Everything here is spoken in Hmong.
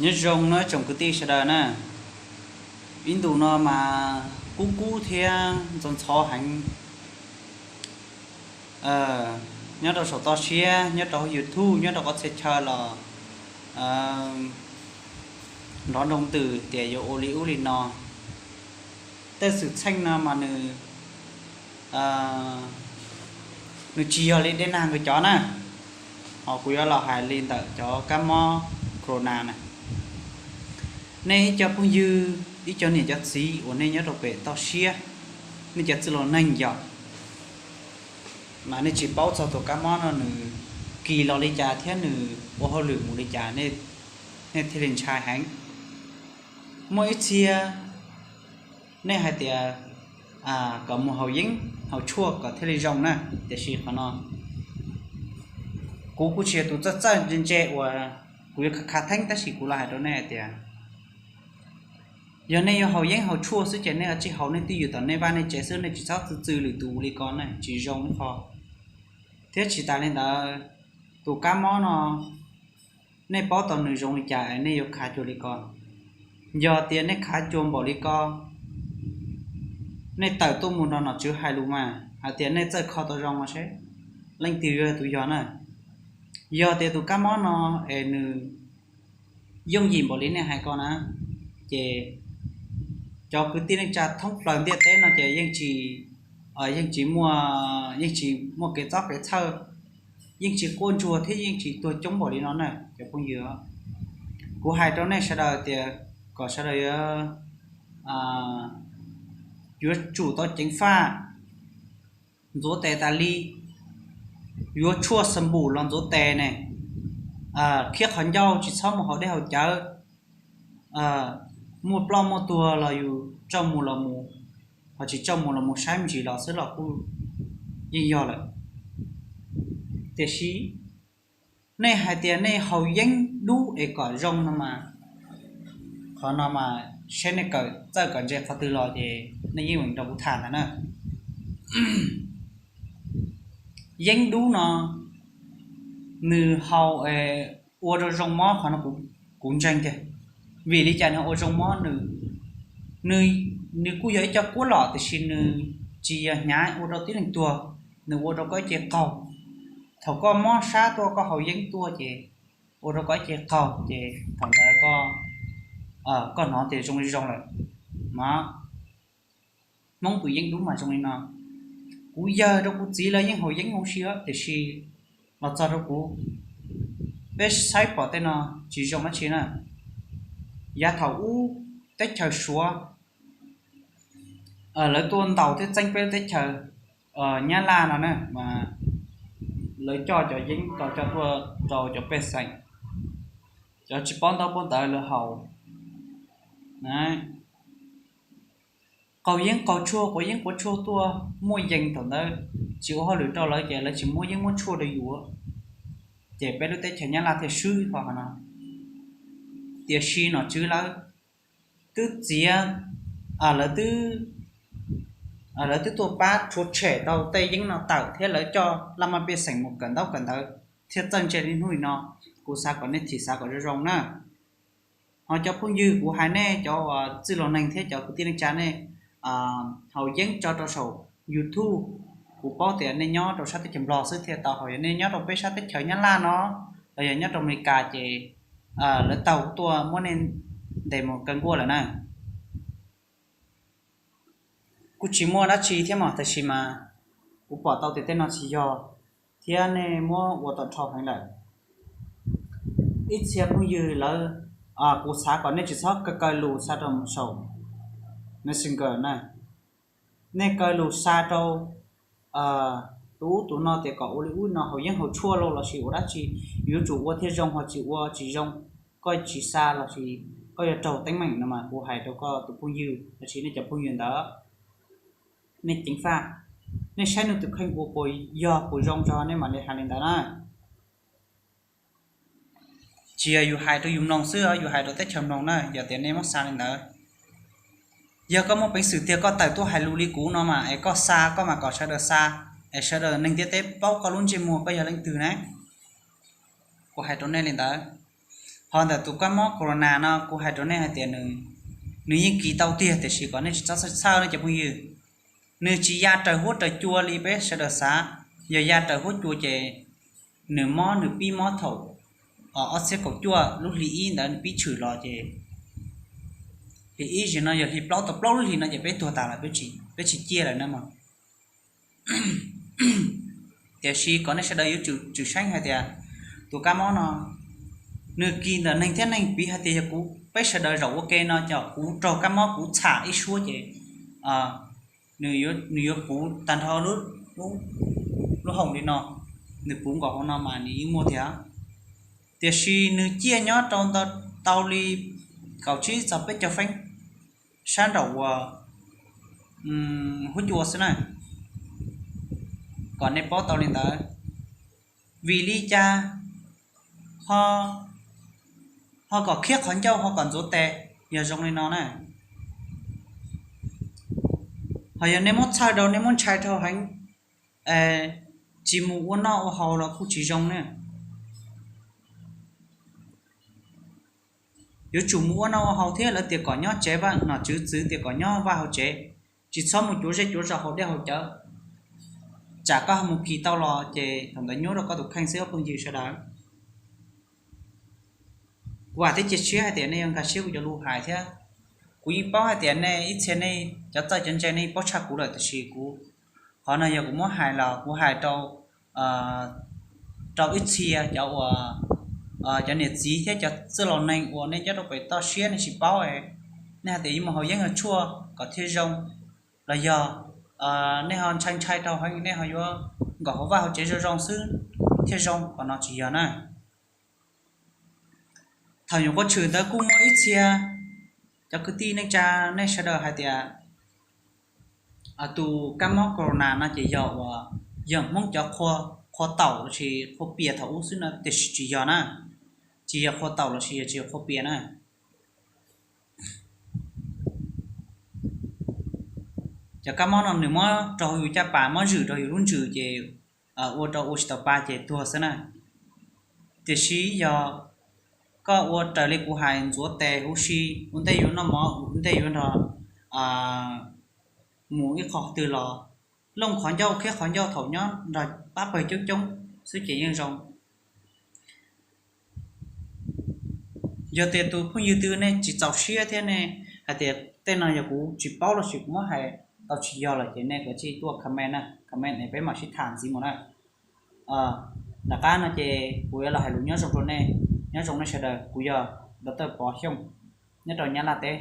Nyob zoo nawb tsoom kwv tij sawv daws na. Ib ntus no mas kub kub thiab ntxhov ntxhov heev, nyob rau saum toj siab, nyob rau YouTube, nyob rau qhov txhia chaw los nrov nroo ntws tias yuav ua li ub li no. Tej xwm txheej no mas nws nws tsis yog li dej nag nkawd cov na. Ho kuv yuav los hais li ntawm cov kab mob corona na. Nej ib co phooj ywg, ib co niam cov txiv uas nej nyob rau pem toj siab, nej cov txwj laus neeg yog, mas nej tsis paub txog tus kab mob no nws kis los li cas thiab nws ua hauj lwm mus li cas, nej thiaj li ntshai heev. Muaj ib txhia nej hais tias kom mus haus yeeb haus tshuaj kom thiaj li zoo na, tiam sis qhov no kuv kuj tsis yog tus txawj txawj ntse ntse uas kuv yuav khav khav theeb, tab sis kuv los hais rau nej hais tias yog nej yuav haus yeeb haus tshuaj xwb ces nej ua tsij haus nej twj ywm tom nej vaj nej tsev xwb, nej tsis txhob txwv txwv lwm tus li ko na, tsis zoo ib qho. Thiab tsis tas li ntawd, tus kab mob no nej paub tau nws zoo li cas es nej yuav khav cuag li ko. Yog tias nej khav cuag npaum li ko, nej tawm tuaj mus nrog nom tswv hais lus mas hais tias nej txawj kho tau zoo no seb leej twg yuav tus yog na. Yog tias tus kab mob no es nws yooj yim npaum li nej hais ko na, ces cov kwv tij neej tsa thoob plaws ntiaj teb no ces yeej tsis, yeej tsis muaj, yeej tsis muaj kev txob kev txhawj, yeej tsis quaj ntsuag thiab yeej tsis tuag coob npaum li no na cov phooj ywg. Kuv hais rau nej sawv daws tias kom sawv daws yuav, yuav tsum tau ceev faj, ntxuav tes tas li, yuav tshuaj xas npum los ntxuav tes ne, khiab qhov ncauj, tsis txhob mus haus dej haus cawv. Muaj ploj muaj tuag los yus txawj mus los mus, ho tsis txawj mus los mus saib me ntsis los xwb los kuj yeej yog lawm. Tiam sis nej hais tias nej haus yeeb dub es kom zoo no mas, qhov no mas seb nej kawm txawj kawm ntse qhov twg los ces nej yeej meem nrog kuv tham ntag na. Yeeb dub no nws haus ua rau zoo mob, qhov no kuv ntseeg tiag. Vim li cas nws ua zoo mob? Nws, nws kuj yog ib co kuab lom tiam sis nws tsis yog hnyav ua rau tib neeg tuag, nws ua rau koj ib ce qaug. Thaum koj mob sab tuaj koj haus yeeb tuaj ces ua rau koj ib ce qaug ces thaum ntawd koj hnov tias zoo li zoo lawm. Mas Hmoob tus yeeb dub mas zoo li no. Kuv yawg rau kuv txiv lawv yeej haus yeeb huv si tiam sis los txog rau kuv, peb saib pom tej no tsis zoo dab tsi na. Yav thaum ub teb chaws Suav lawv tuaj ntaus thiab txeeb peb lub teb chaws Nyab Laj no na mas lawv coj cov yeeb ko coj tuaj rau cov pej xeem, cov tsis paub ntaub paub ntawv lawv haus. Qaug yeeb qaug tshuaj, quav yeeb quav tshuaj tuaj muaj yees thaum ntawd, tsis ua hauj lwm rau lawv ces lawv tsis muab yeeb muab tshuaj rau yus, ces peb lub teb chaws Nyab Laj thiaj swb qhov no. Tiam sis nom tswv lawv twb txiav, lawv twb, lawv twb tuaj pab rhuav tshem tau tej yeeb no tawm thiab lawv coj laj mej pej xeem mus kawm ntaub kawm ntawv thiaj txawj ntse li hnub no. Kuv xav kom nej thim xav kom zoo zoo na. Ho cov phooj ywg, kuv hais nej cov txwj laus neeg thiab cov kwv tij neej tsa nej haus yeeb tso rau saum YouTube, kuv paub tias nej nyob rau sab teb chaws Nplog xwb thiaj tau, ho yog nej nyob rau peb sab teb chaws Nyab Laj no los yog nyob rau Amelikas ces lawv taug tuaj muab nej ntes mus kaw nkuaj lawm na. Kuj tsis muaj dab tsi thiab mas, tab sis mas kuv pom tau tias tej no tsis yog, thiab nej muab ua tau dhau heev lawm. Ib txhia phooj ywg lawv, kuv xav kom nej tsis txhob kaw kaw lus xa rau saum Messenger na. Nej kaw lus xa rau tus ub tus no tias kom ua li ub no, haus yeeb haus tshuaj los lossis ua dab tsi, yuav tsum ua thiaj zoo, ho tsis ua tsis zoo. Koj tsis xa lossis koj yuav raug teeb meem no mas kuv hais rau koj tus phooj ywg lossis nej cov phooj ywg ntawd, nej ceev faj, nej saib nej tus kheej ua puas yog puas zoo tso nej mam li hais li ntawd na. Tsis yog yus hais rau yus mloog xwb, yus hais rau teb chaws mloog na, yog tias nej muab xa li ntawd. Yog koj muaj peev xwm tiag koj tawm tuaj hais lus li kuv no mas es koj xa, koj mas kom sawv daws xa, es sawv daws neeg ntiaj teb paub koj lub ntsej muag koj yog leej twg na. Kuv hais rau nej li ntawd. Qhov ntawm tus kab mob corona no kuv hais rau nej hais tias nws, nws yeej kis tau tiag tiam sis kom nej tsis txhob txhawj txhawj no cov phooj ywg. Nws tsis ya raws huab raws cua li peb sawv daws xav, yog ya raws huab cua ces nws mob, nws pib mob thaum ob txhiab kaum cuaj lub hli ib ntawd nws pib tshwm los ces hli ib zim no yog hli plaub tau plaub lub hlis no ces peb tuag tas lawm, peb tsis ciaj lawm na mog. Tiam sis kom nej sawv daws yuav tsum saib hais tias tus kab mob no nws kis ntawm neeg thiab neeg, piv hais tias yog kuv, peb sawv daws zaum ua ke no ces kuv raug kab mob kuv txham ib suab ces nws yuav puv tag nrho lub hoom li no, nws puv nkaus hauv no mas nws yeej muaj thiab. Tiam sis nws ciaj nyob rau ntawm tau li kaum tsib txog peb caug feeb sab nraum uas huab cua xwb na, kom nej paub tau li ntawd. Vim li cas ho, ho kom khiab qhov ncauj ho kom ntxuav tes, yog zoo li no na, ho yog nej muab txhawj rau nej muab ntshai rau heev, tsis mus ua noj ua haus los kuj tsis zoo na. Yuav tsum mus ua noj ua haus thiab, lawv tias kom nyob tsev, nom tswv txwv tias kom nyob vaj hauv tsev, tsis txhob mus cuav zej cuav zos haus dej haus cawv, tsam koj ho mus kis tau los ces thaum ntawd nyuaj rau koj tus kheej xwb phooj ywg sawv daws. Kuv vam thiab cia siab hais tias nej yuav nkag siab kuv cov lus hais thiab. Kuv yeej paub hais tias nej ib txhia nej cov txawj cov ntse nej paub tshaj kuv lawm tiam sis kuv, qhov no yog kuv muab hais los kuv hais rau, rau ib txhia cov uas, cov niam txiv thiab cov txwj laus neeg uas nej nyob rau pem toj siab nej tsis paub, nej hais tias yuav mus haus yeeb haus tshuaj kom thiaj zoo, los yog nej ho ntshai ntshai rau heev nej ho yuav nkaum hauv vaj hauv tsev zoo zoo xwb thiaj zoo, qhov no tsis yog na. Thaum nyuam qhuav tshwm ntawd kuj muaj ib txhia cov kwv tij neej tsa nej sawv daws hais tias tus kab mob corona no ces yog uas yog Hmoob cov qhua taum lossis qhua pias thaum ub xwb no, tiam sis tsis yog na, tsis yog qhua taum lossis yog tsis yog qhua pias na. Cov kab mob no nws mob rau yus caj pas, mob zwm rau yus lub ntsws ces ua rau ua tsis tau pa ces tuag xwb na. Tiam sis yog koj ua raws li kuv hais, ntxuav tes huv si, ua ntej yuav noj mov, ua ntej yuav nrog mus ib qho twg los, looj qhov ncauj khiab qhov ncauj thaum nyob nrog pab pawg coob coob xwb ces yeej zoo. Yog tias tus phooj ywg twg nej tsis txaus siab thiab nej hais tias tej no yog kuv tsis paub lossis kuv muab hais tau tsis yog lawm ces nej kav tsij tuaj comment na, comment es peb mam sib tham ntxiv mus na. Tom qab no ces kuv yuav los hais lus nyob zoo rau nej, nyob zoo nej sawv daws, kuv yog Doctor Pov Xyooj nyob rau Nyab Laj teb.